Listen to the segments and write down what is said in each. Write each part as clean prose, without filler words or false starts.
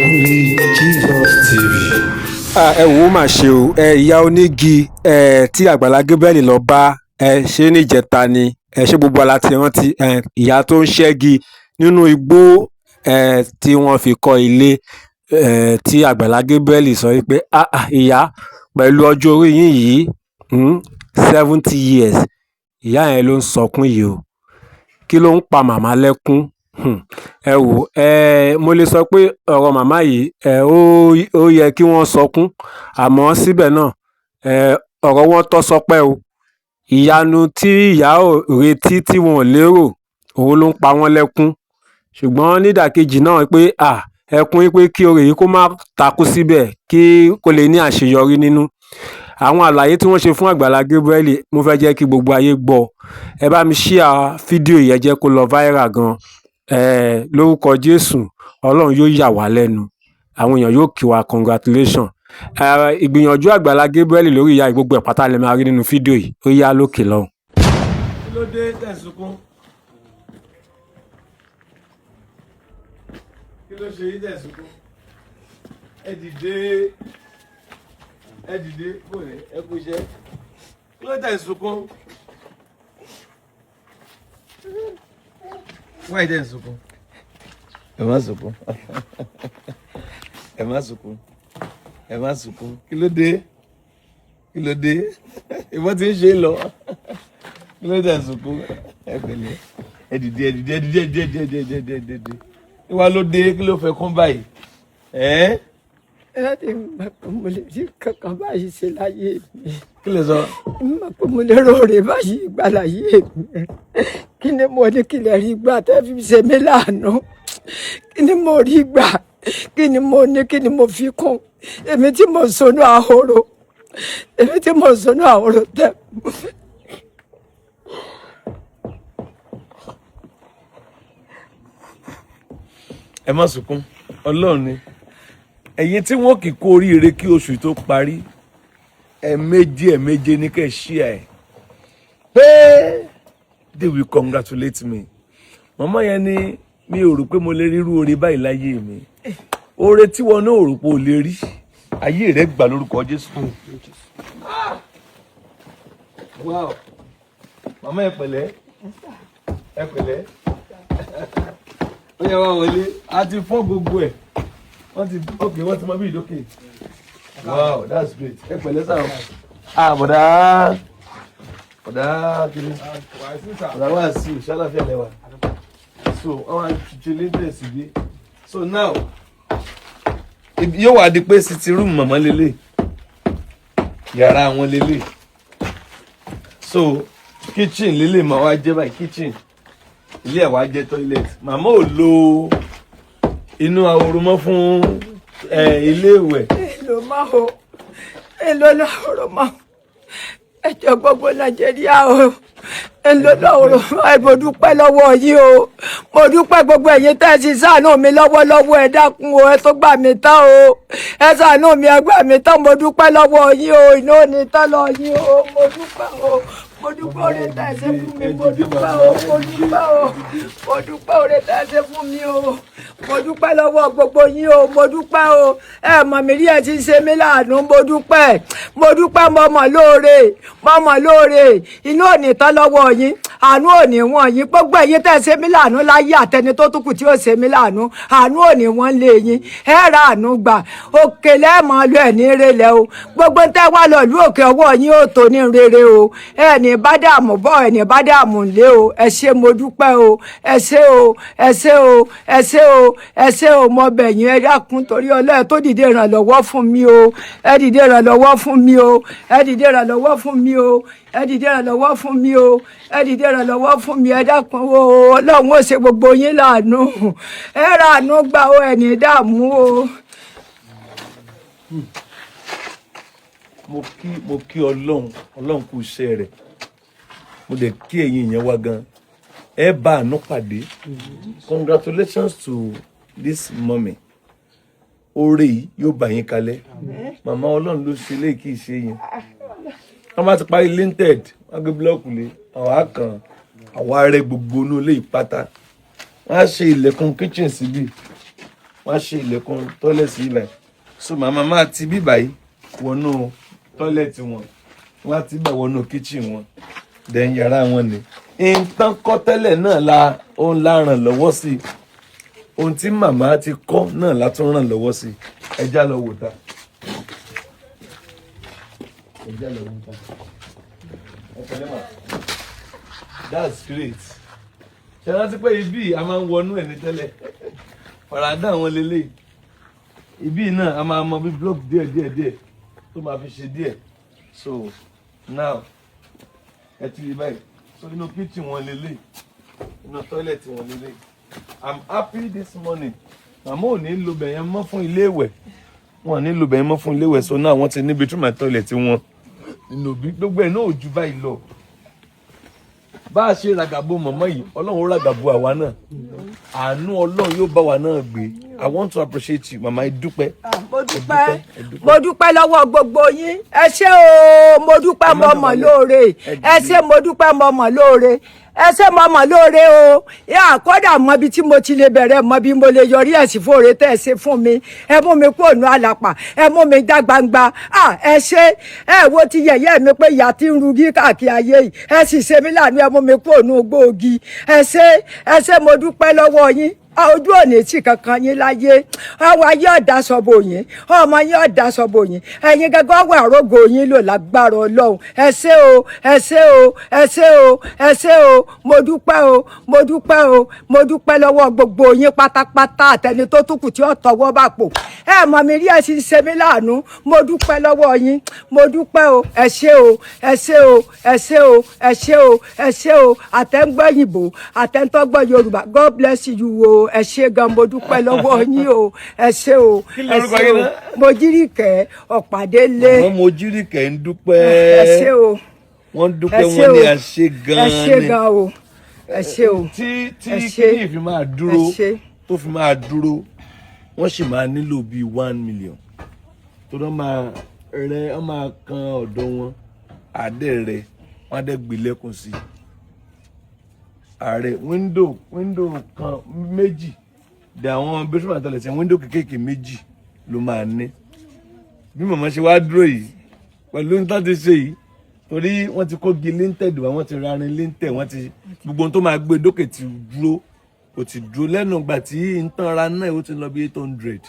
Only Jesus TV. Ẹ wò ó, mà ṣe o. Ẹ ìyá onígi ẹ tí Àgbàlá Gabriel lọ bá ẹ ṣe níjẹta ni ẹ ṣé gbogbo ala ti rántí ẹ ìyá tó ń ṣẹ́gi nínú igbó ẹ tí wọ́n fi kọ́ ilé ẹ tí Àgbàlá Gabriel sọ wípé, "Ah ah, ìyá, pẹ̀lú ọjọ́ orí yín yìí, 70 years." Ìyá yẹn ló ń sọkún yìí o. Kí ló ń pa màmá lẹ́kún? Ẹ wò ẹ, mo lè sọ pé ọ̀rọ̀ màmá yìí ẹ ó yẹ kí wọ́n sọkún, àmọ́ síbẹ̀ náà ẹ ọ̀rọ̀ wọn tọ́ sọpẹ́ o. Ìyanu tí ìyá ò retí, tí wọn ò lérò, òun ló ń pa wọ́n lẹ́kún. Ṣùgbọ́n nídàkejì náà pé à ẹkún pé kí oore yìí kó má takú síbẹ̀, kí kó lè ní àṣeyọrí nínú. Àwọn àlàyé tí wọ́n ṣe fún Àgbàlá Gabriel, mo fẹ́ jẹ́ kí gbogbo ayé gbọ́. Ẹ bá mi share fídíò yìí, ẹ jẹ́ kó lọ viral gan. Ẹ lórúkọ Jésù, Ọlọ́run yóò yà wá lẹ́nu, àwọn èèyàn yóò kí wa congratulation. Ìgbìyànjú Àgbàlá Gabriel lórí ìyá, gbogbo ẹ̀ pátá lè máa rí nínú fídíò yìí. Ó yá, lókè lọ́hùn. Kí ló dé tẹ̀ ń sunkún? Kí ló ṣe yín tẹ̀ ń sunkún? Ẹ dìde, ẹ dìde, kò ní ẹ kú iṣẹ́. Kí ló tẹ̀ ń sunkún? Wáyé tẹ̀ ń sunkún? Ẹ má sunkún, ẹ má sunkún, ẹ má sunkún. Kí ló dé? Kí ló dé? Ìbọn ti ń ṣe é lọ. Kí ló dé sunkún? Ẹ pẹ̀lẹ́, ẹ dìde, ẹ dìde, ẹ dìde, ẹ dìde, ẹ dìde, ẹ dìde, ẹ dìde. Ìwà ló dé? Kí ló fẹ́ kún báyìí? Ẹ Láti mọ̀ pé mo lè rí kankan báyìí ṣe láyé mi. Kí lè sọ? Mọ̀ pé mo lè róore báyìí gbà láyé mi. Kí ni mo ní? Kí lè rí gbà tẹ́ fi ṣe mí láàánú? Kí ni mo rí gbà? Kí ni mo ní? Kí ni mo fi kún? Èmi tí mo sọnù àhóró, èmi tí mo sọnù àhóró tẹ́. Ẹ má sunkún, Ọlọ́run ni. Ẹ̀yin tí wọ́n kì í kó oríire kí oṣù tó parí, ẹ̀ẹ̀méje ẹ̀ẹ̀méje ní kẹ́ ẹ̀ ṣí ẹ̀ pé they will congratulate me. Màmá yẹn ní mi ò rò pé mo lè rírú oore báyìí láyé mi. Oore tí wọn náà ò rò pé o lè rí, ayé rẹ gbà lórúkọ Jésù. Wow, màmá, ẹ pẹ̀lẹ́, ẹ pẹ̀lẹ́. Ó yẹ wá wọlé. A ti fọ́ gbogbo ẹ̀. Wọ́n ti, ok, wọ́n ti mọ bí ìdókè. Wow, that's great. Ẹ pẹ̀lẹ́ sáà. Ah, bọ̀dá, bọ̀dá kiri, bọ̀dá wá sí ìṣàlàfíà lẹ́wà. So wọ́n wá ṣe latest bí. So now yóò wá di pé sitting room màmá lélẹ̀, yàrá wọn lélẹ̀. So kitchen lélẹ̀ máa wá jẹ́ báyìí, kitchen ilé ẹ̀ wá jẹ́ toilet. Màmá ò lo inú ahoro mọ́ fún ilé ìwẹ̀. Èlò máa o, èlò láhòrò máa. Ẹjọ gbogbo Nàìjíríà o, èlò láhòrò máa. Mo dúpẹ́ lọ́wọ́ yín o, mo dúpẹ́ gbogbo ẹ̀yin tẹ́ ẹ ti ṣàánú mi lọ́wọ́lọ́wọ́. Ẹ dákun o, ẹ tó gbà mí tán o, ẹ ṣàánú mi, ẹ gbà mí tán. Mo dúpẹ́ lọ́wọ́ yín o, iná ò ní tán lọ yín o. Mo dúpẹ́ o, mo dúpẹ́ oore tẹ́ ẹ ṣe fún mi. Mo dúpẹ́ o, mo dúpẹ́ o, mo dúpẹ́ oore tẹ́ ẹ ṣe fún mi o. Mo dúpẹ́ lọ́wọ́ gbogbo yín o, mo dúpẹ́ o. Ẹ mọ̀ mí rí, ẹ ti ṣe mí láàánú. Mo dúpẹ́, mo dúpẹ́, mo mọ̀ lóore, mo mọ̀ lóore. Inú ò ní tán lọ́wọ́ yín, àánú ò ní wọ̀n yín. Gbogbo ẹ̀yin tẹ́ ẹ ṣe mí láàánú láyé, àtẹni tó tún kù tí ó ṣe mí láàánú, àánú ò ní wọ́n lé yín. Ẹ ra àánú gbà. Òkè lẹ́ẹ̀mọ́ lọ, ẹ̀ ní rẹlẹ̀ o. Gbogbo tẹ́ wá lọ ìlú òkè, ọwọ́ yín ó tó ní rere o. Ẹ ní bá dààmú bọ́, ẹ ní bá dààmú lé o. Ẹ ṣé, mo dúpẹ́ o. Ẹ ṣé o, ẹ ṣé o, ẹ ṣé o, ẹ ṣé o. Mo bẹ̀ yín, ẹ dákun torí Ọlọ́run, tó dìde ìrànlọ́wọ́ fún mi o. Ẹ dìde ìrànlọ́wọ́ fún mi o. Ẹ dìde ìrànlọ́wọ́ fún mi o. Ẹ dìde ìrànlọ́wọ́ fún mi o. Ẹ dìde ìrànlọ́wọ́ fún mi. Ẹ dákun o. Ọlọ́run ó ṣe gbogbo yín láàánú. Ẹ ràánú gbà o, ẹ ní dààmú o. Mo kí Ọlọ́run. Ọlọ́run kú iṣẹ́ rẹ̀. Mo dẹ̀ kí ẹ̀yin ìyẹn wá gan. Ẹ bá àánú pàdé. Congratulations to this mommy. Oore yìí yóò bá yín kalẹ̀. Màmá, Ọlọ́run ló ṣe léyìí, kì í ṣe yín. Wọ́n bá ti parí lintel, wọ́n gbé búlọ́ọ̀kù lé, àwọn á kàn àwọn arẹ gbogbo inú ilé ìpátá. Wọ́n á ṣe ilẹ̀kùn kitchen síbí. Wọ́n Wọ́n á ṣe ilẹ̀kùn toilet ibà, so màmá máa ti bíbà yìí wọnú toilet wọn, wọ́n á ti bẹ̀ wọnú kitchen wọn, then yàrá wọn ni. Nǹkan kọ́ tẹ́lẹ̀ náà la ó ń la ràn lọ́wọ́ sí. Ohun tí màmá ti kọ́ náà la tún ràn lọ́wọ́ sí. Ẹ já lọ wò ta, ẹ já lọ wò ta. Ẹ pẹ̀lẹ́ mà, that's great. Ṣe rántí pé ibi a máa ń wọnú ẹ̀ ní tẹ́lẹ̀, farada àwọn lélẹ̀. Ibi náà a máa mọ bí block díẹ̀ díẹ̀ díẹ̀ tó máa fi ṣe díẹ̀. So now ẹ ti rí báyìí. So inú kitchen wọn lélẹ̀, inú toilet wọn lélẹ̀. I'm happy this morning. Màmá ò ní lo bẹ̀yẹn mọ́ fún ilé ìwẹ̀, wọn ò ní lo bẹ̀yẹn mọ́ fún ilé ìwẹ̀. So now wọ́n ti ní bedroom and toilet wọn nínú bí. Gbogbo ẹ̀ náà ò ju báyìí lọ. Bá a ṣe ràgàbo mọ̀mọ́ yìí, Ọlọ́run ó ràgàbo àwa náà. Àánú Ọlọ́run yóò bá wa náà gbé. I want to appreciate you, màmá. Ẹ dúpẹ́. Mo dúpẹ́. Ẹ dúpẹ́. Mo dúpẹ́ lọ́wọ́ gbogbo yín. Ẹ ṣé o, mo dúpẹ́, mo mọ̀ lóore. Ẹ ṣé, mo dúpẹ́, mo mọ̀ lóore. Ẹ ṣé, mo mọ̀ lóore o. Yà kódà mọ ibi tí mo ti lè bẹ̀rẹ̀, mọ bí mo lè yọrí ẹ̀sìn fóore tẹ́ ẹ ṣe fún mi. Ẹ mú mi kúrò ní àlàpà, ẹ mú mi dá gbangba. À ẹ ṣé. Ẹ wo ti yẹ̀yẹ́ mi pé ìyá ti ń rugí káàkiri ayé yìí, ẹ sì ṣe mí láàánú, ẹ mú mi kúrò ní gbòógì. Ẹ ṣé, ẹ ṣé, mo dúpẹ́ lọ́wọ́ yín. Ojú òní tí kankan yín láyé. Àwọn ayé ọ̀dà sọ̀bọ̀ yín, ọmọ yín ọ̀dà sọ̀bọ̀ yín, ẹ̀yin gẹ́gẹ́ wà rógo yín lò lágbára Ọlọ́run. Ẹ ṣé o, ẹ ṣé o, ẹ ṣé o, ẹ ṣé o. Mo dúpẹ́ o, mo dúpẹ́ o, mo dúpẹ́ lọ́wọ́ gbogbo yín pátápátá, àtẹni tó tún kù tí ó tọwọ́ bá pò. Ẹ mọ̀ mi rí, ẹ sì ń ṣe mí láàánú. Mo dúpẹ́ lọ́wọ́ yín, mo dúpẹ́ o. Ẹ ṣé o, ẹ ṣé o, ẹ ṣé o, ẹ ṣé o, ẹ ṣé o. Àtẹ̀ǹgbọ́ àtẹ̀ǹtọ́gbọ́ Yorùbá, God bless you o. Ẹ ṣé gan, mo dúpẹ́ lọ́wọ́ yín o. Ẹ ṣé o. Kí Ẹ lorúkọ ṣé yín o. náà? Mojíríkẹ́ Ọ̀pàdélé. Màmá Mojíríkẹ́ ń dúpẹ́. Ẹ ṣé o. Wọ́n ń dúpẹ́. Ẹ ṣé Wọ́n ní o. àṣẹ Ẹ gan-an ṣé ni. gan o, ẹ ṣé o. Tí Ẹ ṣé. kíní fi máa dúró, Ẹ ṣé. tó fi máa dúró, wọ́n sì máa nílò bíi 1 million tó dán máa rẹ. Wọ́n máa kan ọ̀dọ̀ wọn àdé rẹ, wọ́n á dẹ́ gbé lẹ́kùn sí i. Ààrẹ window kan méjì dẹ, àwọn bedroom and toilet yẹn, window kékèké méjì ló máa ní. Bí màmá ṣe wá dúró yìí pẹ̀lú ní tán ti ṣe yìí, torí wọ́n ti kó gi lintel wá, wọ́n ti rarin lintel, wọ́n ti gbogbo ohun tó máa gbé dókè ti dúró. Ó ti dúró lẹ́nu ìgbà tí ń tán ra náà, ó ti lọ bí 800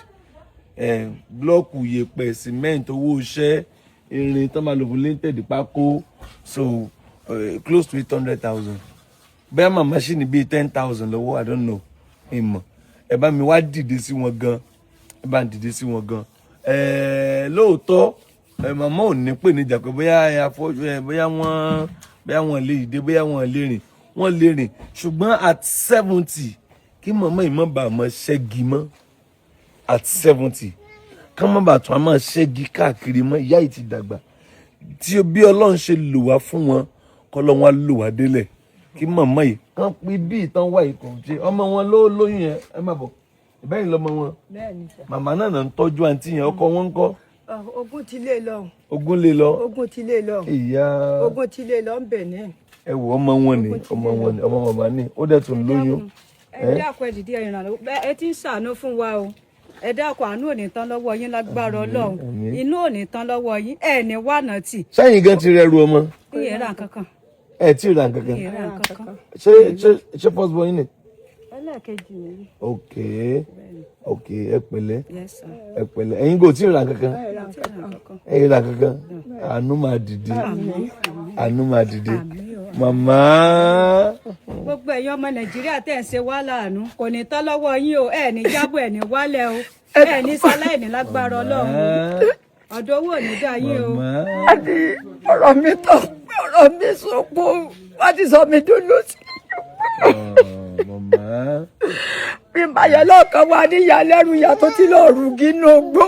block, yèpẹ̀, cement, owó iṣẹ́, irin tó máa lò fún lintel, pákó, so close to 800,000. Bẹ́ẹ̀ màmá ṣì ní bíi 10,000 lọ́wọ́. I don't know, ìmọ̀. Ẹ bá mi wá dìde sí wọn gan, ẹ bá ń dìde sí wọn gan. Lóòótọ́ ẹ màmá ò ní pè níjà pé bóyá ẹ afọ́jú ẹ, bóyá wọ́n lè dìde, bóyá wọ́n lè rìn. Wọ́n lè rìn, ṣùgbọ́n at 70, kí màmá yìí má bàa mọ ṣẹ́gi mọ́. At 70, ká má bàa tún á máa ṣẹ́gi káàkiri mọ́. Ìyá yìí ti dàgbà. Tí bí Ọlọ́run ṣe lò wá fún wọn, kọ́lọ́run á lò wá délẹ̀. Kí màmá yìí kán pín bí ìtàn wà yìí kò ṣe ọmọ wọn ló lóyún yẹn. Ẹ má bọ̀, ìbẹ́yìn lọ́mọ wọn. Bẹ́ẹ̀ni sà. Màmá náà náà ń tọ́jú àǹtí yẹn. Ọkọ wọn ń kọ́? Ogún ti lé lọ. Ogún lé lọ. Ogún ti lé lọ. Ìyá. Ogún ti lé lọ ń bẹ̀ ní. Ẹ wò, ọmọ wọn ni, ọmọ wọn ni, ọmọ màmá ni. Ó dẹ̀ tún lóyún. Ẹ dákun, ẹ dìde ìrànlọ́wọ́. Ẹ ti ń ṣàánú fún wa o. Ẹ dákun, àánú ò ní tán lọ́wọ́ yín lágbára Ọlọ́run. Àmín. Inú ò ní tán lọ́wọ́ yín. Ẹ ní wànà tì. Sẹ́yìn gan ti rẹrù ọmọ. Ìyẹn rà kankan. Ẹ tí ì ra nǹkan kan. Ìyẹn rà kankan. Ṣé first born yín ni? Ẹlẹ́ẹ̀kejì nìyí. Ok, ẹ pẹ̀lẹ́. Yes sir. Ẹ pẹ̀lẹ́. Ẹ̀yin kò tí ì ra nǹkan kan. Tí ì rà kankan. Ẹ ra kankan. Àánú máa dìde, àánú máa dìde, màmá. Gbogbo ẹ̀yin ọmọ Nàìjíríà tẹ̀ ń ṣe wá láàánú, kò ní tán lọ́wọ́ yín o. Ẹ ní jábọ̀, ẹ ní wálẹ̀ o, ẹ ní sáláì ní lágbára Ọlọ́run o. Ọ̀dọ̀ owó ò ní dá yín o. Màmá. Àti ọ̀rọ̀ mi tó pé ọ̀rọ̀ mi sọ̀pọ̀, wọ́n ti sọ mi dúró sí. Màmá. Bí n bá yẹ lọ́ọ̀kan wá ní ìyàlẹ́rù, ìyá tó ti lọ́ọ́ rúgí inú gbó.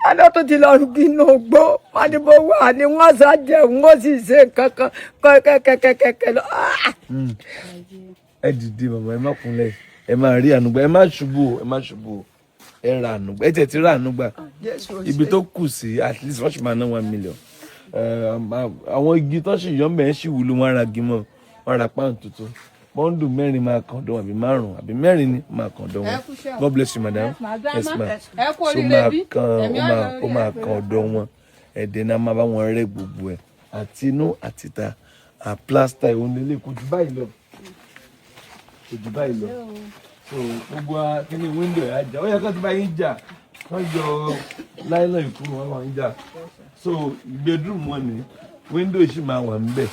Àná tó ti lọ́ọ́ rúgí inú gbó, wọ́n ní mo wà ní wọ́n sá jẹun, wọ́n sì ṣe nǹkan kan kẹ́kẹ́kẹ́kẹ́ lọ. Ah! Ẹ dìde màmá, ẹ má kúnlẹ̀. Ẹ máa rí ànúgbà. Ẹ má ṣubú o, ẹ má ṣubú o. Ẹ ra ànúgbà, ẹ tẹ̀ ti ra ànúgbà. Ibi tó kù sí, at least wọ́n sì máa ná 1 million. Àwọn igi tó sì yọ mẹ́ẹ̀ sì wúlò. Wọ́n ra igi mọ́, wọ́n ra páànù tuntun. Bundle mẹ́rin máa kàn dán, àbí márùn, àbí mẹ́rin ni máa kàn dán wọn. God bless you, madam. Yes, ma. So máa kan, ó máa kan ọ̀dọ̀ wọn. Ẹ̀dẹ̀ náà máa bá wọn rẹ́ gbogbo ẹ̀, àti inú àti ìta, à plaster. Ìhun lélẹ̀, kò jù báyìí lọ, kò jù báyìí lọ. So gbogbo kíní window ẹ̀ ajá, ó yẹ kó ti bá yín jà, wọ́n yọ nylon ìkúrò, wọn wà ń jà. So bedroom wọn ni, window sì máa wà níbẹ̀,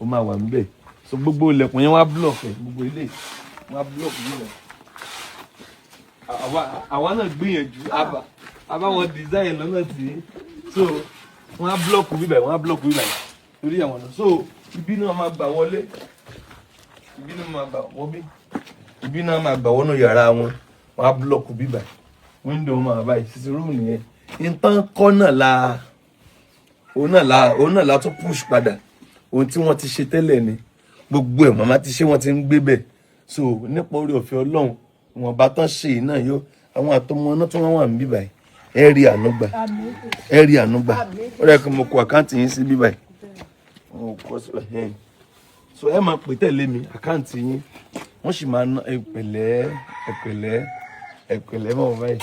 ó máa wà níbẹ̀. So gbogbo ilẹ̀kùn yẹn wá block ẹ̀, gbogbo ilé wá block yìí rẹ̀. Àwa náà gbìyànjú, àbá wọn design lọ́nà tí, so wọ́n á block bíbẹ̀, wọ́n á block bíbẹ̀ torí àwọn náà. So ibi náà máa gbà wọlé, ibi náà máa gbà wọ bí, ibi náà máa gbà wọnú yàrá wọn. Wọ́n á block bíbẹ̀, window máa báyìí. Sitting room nìyẹn. Nǹkan kọ́ náà la, òun náà la tún push padà. Ohun tí wọ́n ti ṣe tẹ́lẹ̀ ni gbogbo ẹ̀, màmá ti ṣe, wọ́n ti ń gbé bẹ̀. So nípa orí ọ̀fẹ́ Ọlọ́run, ìwọ̀nba tán ṣe yìí náà yóò àwọn àtọmọ náà tí wọ́n wà níbí báyìí, ẹ rí àánú gbà, ẹ rí àánú gbà. Ó rẹ̀ kí mo kọ account yín sí bí báyìí, mo kọ sí ẹ̀. So ẹ máa pè tẹ̀lé mi, account yín wọ́n sì máa ná. Ẹ pẹ̀lẹ́, ẹ pẹ̀lẹ́, ẹ pẹ̀lẹ́ mọ̀ báyìí.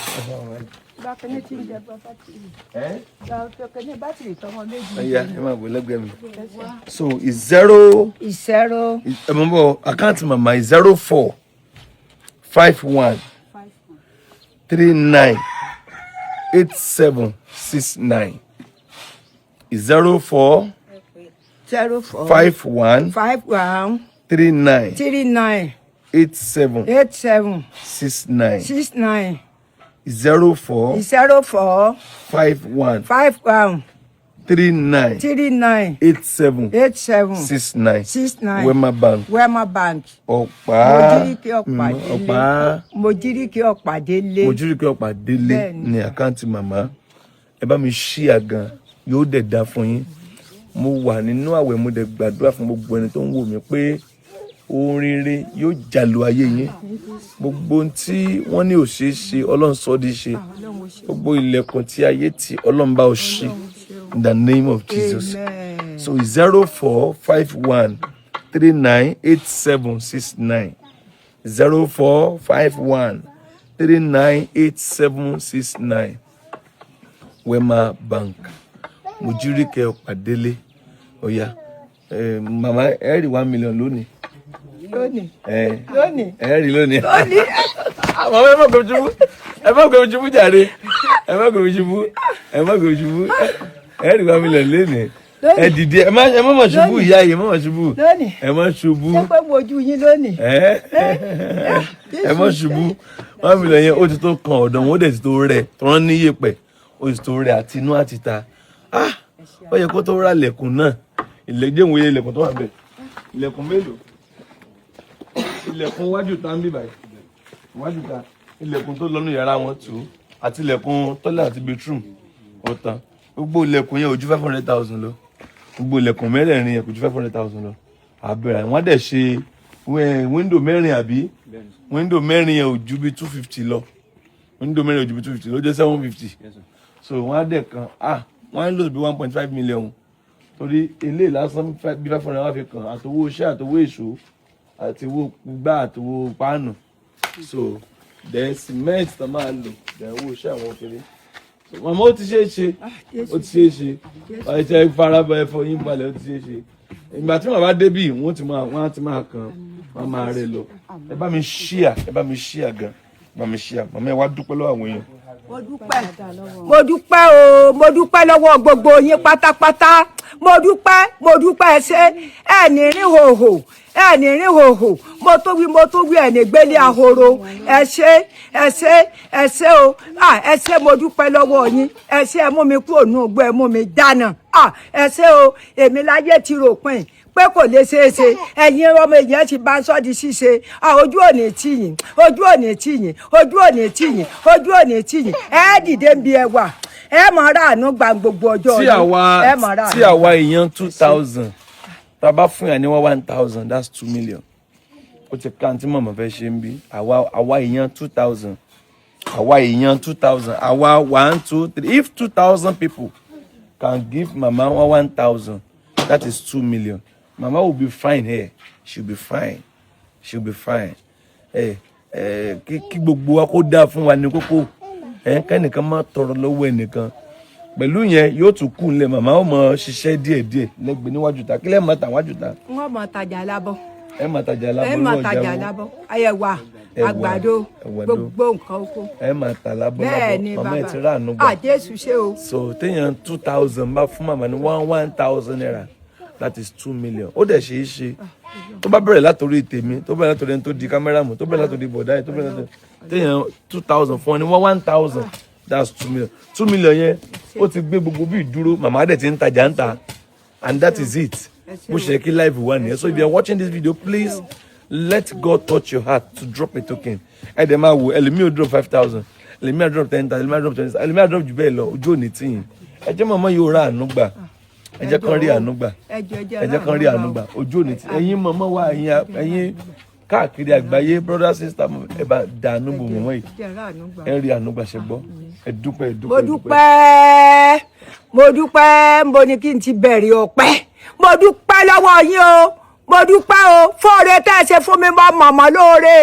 Bákan tí ń jẹ bátìrì. Ẹ Bákan ní bátìrì tọmọ méjì. Ẹ̀yà, ẹ máa bọ̀ lẹ́gbẹ̀ẹ́ mi. So 0 0. Ẹ mọ̀ bọ̀, account màmá 0451398769. 04 04. 51 51. 39 39. 87 87. 69. 69. 04 04. 51 51. 39 39. 87 87. 69. 69. Wema Bank. Wema Bank. Ọ̀pá. Mojíríkì Ọ̀pàdélé. Ọ̀pá. Mojíríkì Ọ̀pàdélé. Mojíríkì Ọ̀pàdélé. Bẹ́ẹ̀ni. Ní account màmá. Ẹ bá mi ṣíà gan, yóò dẹ̀ dá fún yín. Mo wà nínú àwẹ̀, mo dẹ̀ gbàdúrà fún gbogbo ẹni tó ń wò mí pé ohun rere yóò jàlù ayé yín. Gbogbo ohun tí wọ́n ní ò ṣeé ṣe, Ọlọ́run sọ di ṣe. Gbogbo ilẹ̀kùn tí ayé tí, Ọlọ́run bá ọ ṣí, in the name of Jesus. Amen. So 0451398769, 0451398769, Wema Bank, Mojíríkẹ́ Ọ̀pàdélé. Ọ̀yà màmá, ẹ rí 1 million lónìí. Lónìí. Ẹ Lónìí. Ẹ rí lónìí. Lónìí. Màmá, ẹ má gbé ṣubú, ẹ má gbé ṣubú jàre, ẹ má gbé ṣubú, ẹ má gbé ṣubú. Ẹ rí 1 million lónìí. Ẹ dìde, ẹ má má ṣubú. Lónìí. Ìyá yìí, ẹ má má ṣubú. Lónìí. Ẹ má ṣubú. Ṣé pé mo ojú yín lónìí? Ẹ ẹ má ṣubú. 1 million yẹn, ó ti tó kan ọ̀dọ̀ wọn, ó dẹ̀ ti tó rẹ̀ tó rán ní yèpẹ̀, ó ti tó rẹ̀ àti inú àti ta. Ah, ó yẹ kó tó ra ilẹ̀kùn náà. Ilẹ̀ ìwé, ilẹ̀kùn tó wà bẹ̀, ilẹ̀kùn mélòó? Ilẹ̀kùn wájú ta ń bí báyìí, wájú ta, ilẹ̀kùn tó lọ́nù yàrá wọn tù ú, àti ilẹ̀kùn toilet àti bedroom, ó tán. Gbogbo ilẹ̀kùn yẹn ò ju 500,000 lọ. Gbogbo ilẹ̀kùn mẹ́rẹ̀ẹ̀rin yẹn kò ju 500,000 lọ. Àbẹ̀rẹ̀ wọ́n dẹ̀ ṣe window mẹ́rin, àbí window mẹ́rin yẹn ò ju bí 250 lọ. Window mẹ́rin ò ju bí 250 ló jẹ́ 750. So wọ́n á dẹ̀ kan, ah, wọ́n á lò bí 1.5 million, torí eléyìí lásán bí 500 wá fi kàn, àtowó iṣẹ́, àtowó èso, àti owó gbá, àtowó páànù. So then cement tó máa lò, then owó iṣẹ́ àwọn òkèrè. So màmá, ó ti ṣe é ṣe, ó ti ṣe é ṣe. Ẹ̀ṣẹ̀ farabalẹ̀, ẹ̀fọ́ yín balẹ̀, ó ti ṣe é ṣe. Ìgbà tí màá bá débì, wọ́n á ti máa kàn, wọ́n á máa rẹ lọ. Ẹ bá mi ṣíà, ẹ bá mi ṣíà gan, ẹ bá mi ṣíà. Màmá, ẹ wá dúpẹ́ lọ́wọ́ àwọn èèyàn. Mo dúpẹ́, mo dúpẹ́ o, mo dúpẹ́ lọ́wọ́ gbogbo yín pátápátá. Mo dúpẹ́, mo dúpẹ́. Ẹ ṣé. Ẹ ní rìn hòhò, ẹ ní rìn hòhò. Mo tó wí, mo tó wí, ẹ ní gbélé ahoro. Ẹ ṣé, ẹ ṣé, ẹ ṣé o. Ah, ẹ ṣé, mo dúpẹ́ lọ́wọ́ yín. Ẹ ṣé, ẹ mú mi kúrò nù ògbó, ẹ mú mi dáná. Ah, ẹ ṣé o. Èmi láyé ti rò pin pé kò lè ṣeé ṣe, ẹ̀yin ọmọ èèyàn ti bá ń sọ́ di ṣíṣe. Ah, ojú òní tì yín, ojú òní tì yín, ojú òní tì yín, ojú òní tì yín. Ẹ dìde ń bi ẹ wà, ẹ mọ̀ ráàánú gba gbogbo ọjọ́ Tí yín. àwa Ẹ mọ̀ ráàánú. Tí àwa èèyàn 2,000 tá a bá fún yàn ní 1,000, that's 2 million. Ó ti ká tí màmá fẹ́ ṣe ń bí. Àwa èèyàn 2,000, àwa èèyàn 2,000, àwa one, two, three, if 2,000 people can give mama 1,000, that is 2 million. Mama will be fine here. She will be fine. She'll be fine. Ẹ ẹ kí gbogbo wa kó dáa fún wa ní kókó. Ẹ kẹ́nìkan má tọrọ lọ́wọ́ ẹnìkan. Pẹ̀lú yẹn yóò tún kù nílẹ̀, màmá ó mọ ṣiṣẹ́ díẹ̀díẹ̀ lẹ́gbẹ̀ẹ́ níwájú ta. Kílẹ̀ máa tà wájú ta? Wọ́n mọ̀ tajà lábọ́. Ẹ máa tajà lábọ́. Ẹ máa lọ́jà tajà wo? lábọ́, ẹ̀wà, Ẹ̀wà, àgbàdo, àgbàdo. Gbogbo nǹkan oko. Ẹ máa tà lábọ́ Bẹ́ẹ̀ ni. lábọ́. Màmá, ẹ Bàbá ti ráàánú gbà. À, Jésù ṣe o. So téèyàn 2,000 bá fún màmá ní one one thousand naira, that is 2 million. Ó dẹ̀ ṣeé ṣe. Tó bá bẹ̀rẹ̀ látòrí tèmi, tó bẹ̀rẹ̀ látòrí ẹni tó di kámẹ́rà mú, tó bẹ̀rẹ̀ látòrí bọ̀dá yìí, tó bẹ̀rẹ̀ látòrí téèyàn 2,000 fún ọ ní one one thousand, that's 2 million. 2 million yẹn, ó ti gbé gbogbo bí ìdúró. Màmá dẹ̀ ti ń tajà ń ta, and that is it. Bó ṣe kí life wà nìyẹn. So if you are watching this video, please let God touch your heart to drop a token. Ẹ dẹ̀ máa wò, ẹlòmíì ò drop 5,000, ẹlòmíì á drop 10,000, ẹlòmíì á drop 20,000, ẹlòmíì á drop jù bẹ́ẹ̀ lọ. Ojú òní tìyìn. Ẹ jẹ́ màmá yóò rà àánú gbà. Ẹ jẹ́ kán rí àánú gbà. Ẹ jọ̀ọ́, Ẹ jẹ́ kán rí àánú gbà. Ojú òní tí ẹ̀yin màmá wa, ẹ̀yin káàkiri àgbáyé, brother, sister, ẹ bá dànù bò màmá yìí. Jẹ́ ráàánú gbà. Ẹ rí àánú gbà. Ṣe gbọ́? Ẹ dúpẹ́, ẹ dúpẹ́. Mo Ẹ dúpẹ́, mo dúpẹ́. Mo ní kí n ti bẹ̀rẹ̀ ọpẹ́. Mo dúpẹ́ lọ́wọ́ yín o. Mo dúpẹ́ o fóore tẹ́ ẹ ṣe fún mi. Mo mọ̀ mọ̀ lóore,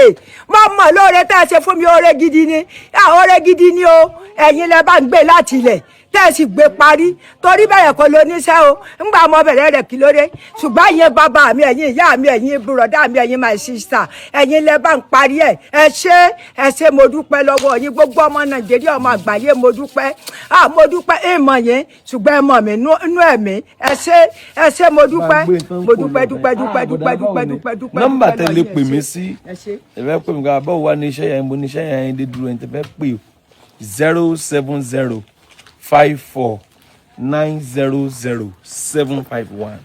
mo mọ̀ lóore tẹ́ ẹ ṣe fún mi. Oore gidi ni. Ah, oore gidi ni o. Ẹ̀yin lẹ bá ń gbé láti ilẹ̀ tẹ́ ẹ sì gbé parí, torí bẹ̀rẹ̀ kọ́ ló níṣẹ́ o. Ńgbà mo bẹ̀rẹ̀ rẹ̀, kí ló dé? Ṣùgbọ́n ẹ̀yin bàbá mi, ẹ̀yin ìyá mi, ẹ̀yin bùrọ̀dá mi, ẹ̀yin my sister, ẹ̀yin lẹ bá ń parí ẹ̀. Ẹ ṣé, ẹ ṣé, mo dúpẹ́ lọ́wọ́ yín. Gbogbo ọmọ Nàìjíríà, ọmọ àgbáyé, mo dúpẹ́. Ah, mo dúpẹ́. Ẹ mọ̀ yín, ṣùgbọ́n ẹ mọ̀ mí nú ẹ̀mí. Ẹ ṣé, ẹ ṣé, mo dúpẹ́, mo dúpẹ́, dúpẹ́, dúpẹ́, dúpẹ́, dúpẹ́, dúpẹ́, dúpẹ́. Nọ́mbà Dúpẹ́ tẹ́ lè lọ́wọ́ pè yín, mí ẹ ṣé. sí, Ẹ ṣé. ẹ fẹ́ pè mí ká báwo wá ní iṣẹ́ yẹn, mo ní iṣẹ́ yẹn dé dúró. Ẹni tẹ́ fẹ́ pè, 07054900751,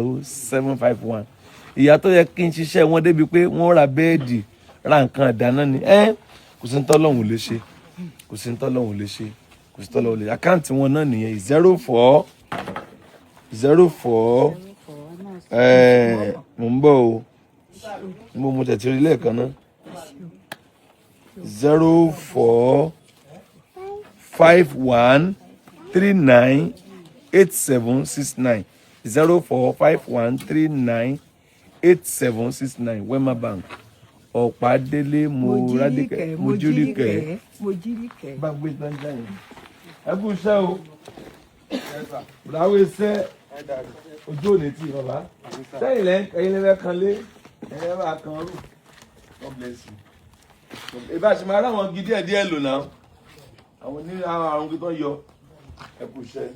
07054900751. Ìyá tó yẹ kí n ṣiṣẹ́ wọn débi pé wọ́n ra bẹ́ẹ̀dì, ra nǹkan ìdáná ni. Ẹ kò sí ní tọ́lọ́hún lè ṣe, kò sí ní tọ́lọ́hún lè ṣe, kò sí tọ́lọ́hún lè ṣe. Account wọn náà nìyẹn, 0404. Mò ń bọ̀ o, mo tẹ̀tí rí lẹ́ẹ̀kan náà. 0451398769, 0451398769, Wema Bank, Ọ̀pádélé Mọ́rádìkẹ́ Mojíríkẹ́. Mojíríkẹ́. Bá gbé tán jáde. Ẹ kú iṣẹ́ o, bùdáwó iṣẹ́. Ojú òní tí bàbá sẹ́yìn lẹ́, ẹ̀yin lẹ́fẹ̀ẹ́ kan lé, ẹ̀yin lẹ́fẹ̀ẹ́ bá kan rú. God bless you. Ìbá ṣe máa ráwọn igi díẹ̀ díẹ̀ lò náà, àwọn ní àwọn àrùn kí tó yọ. Ẹ kú iṣẹ́,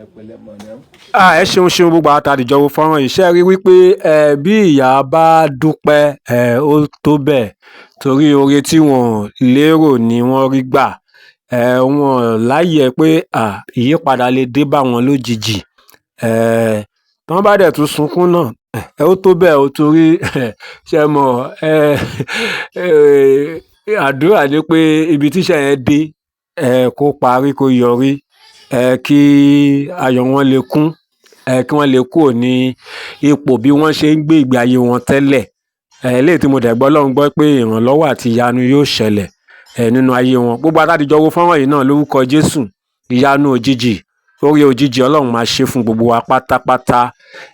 ẹ pẹ̀lẹ́ mọ̀ ní. Ah, ẹ ṣeun ṣeun. Gbogbo àtàdìjọ wo fọ́nrán yìí, ṣe rí wípé ẹ bí ìyá bá dúpẹ́, ẹ ó tó bẹ́ẹ̀, torí oore tí wọ́n lérò ni wọ́n rí gbà. Ẹ wọn láyè pé à ìyípadà lè dé bá wọn lójijì. Ẹ tí wọ́n bá dẹ̀ tún sunkún náà, ẹ ó tó bẹ́ẹ̀ o, torí ṣe mọ̀ ẹ àdúrà ni pé ibi tíṣẹ́ yẹn dé, ẹ kó parí, kó yọrí, ẹ kí ayọ̀ wọn lè kún, ẹ kí wọ́n lè kúrò ní ipò bí wọ́n ṣe ń gbé ìgbé ayé wọn tẹ́lẹ̀. Ẹ eléyìí tí mo dẹ̀ gbọ́ Ọlọ́run gbọ́ pé ìrànlọ́wọ́ àti ìyanu yóò ṣẹlẹ̀ ẹ nínú ayé wọn. Gbogbo atádìjọ wo fọ́nrán yìí náà, lórúkọ Jésù, ìyanu òjijì, oore òjijì, Ọlọ́run máa ṣe fún gbogbo wa pátápátá.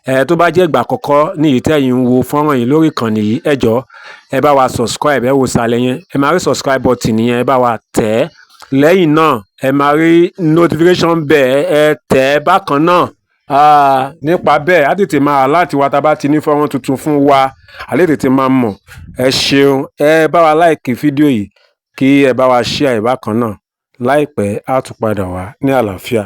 Ẹ tó bá jẹ́ ìgbà àkọ́kọ́ ní èyí tẹ́yin ń wo fọ́nrán yìí lórí ìkànnì yìí, ẹ jọ̀ọ́, ẹ bá wa subscribe. Ẹ wo ìsàlẹ̀ yẹn, ẹ máa rí subscribe button yẹn, ẹ bá wa tẹ̀ ẹ́. Lẹ́yìn náà, ẹ máa rí notification bell, ẹ tẹ̀ ẹ́ bákan náà. Nípa bẹ́ẹ̀, á tètè máa láti wá tá a bá ti ní fọ́nrán tuntun fún wa, a lè tètè máa mọ̀. Ẹ ṣeun. Ẹ bá wa like fídíò yìí, kí ẹ bá wa share ẹ̀ bákan náà. Láìpẹ́, á tún padà wá ní àlàáfíà.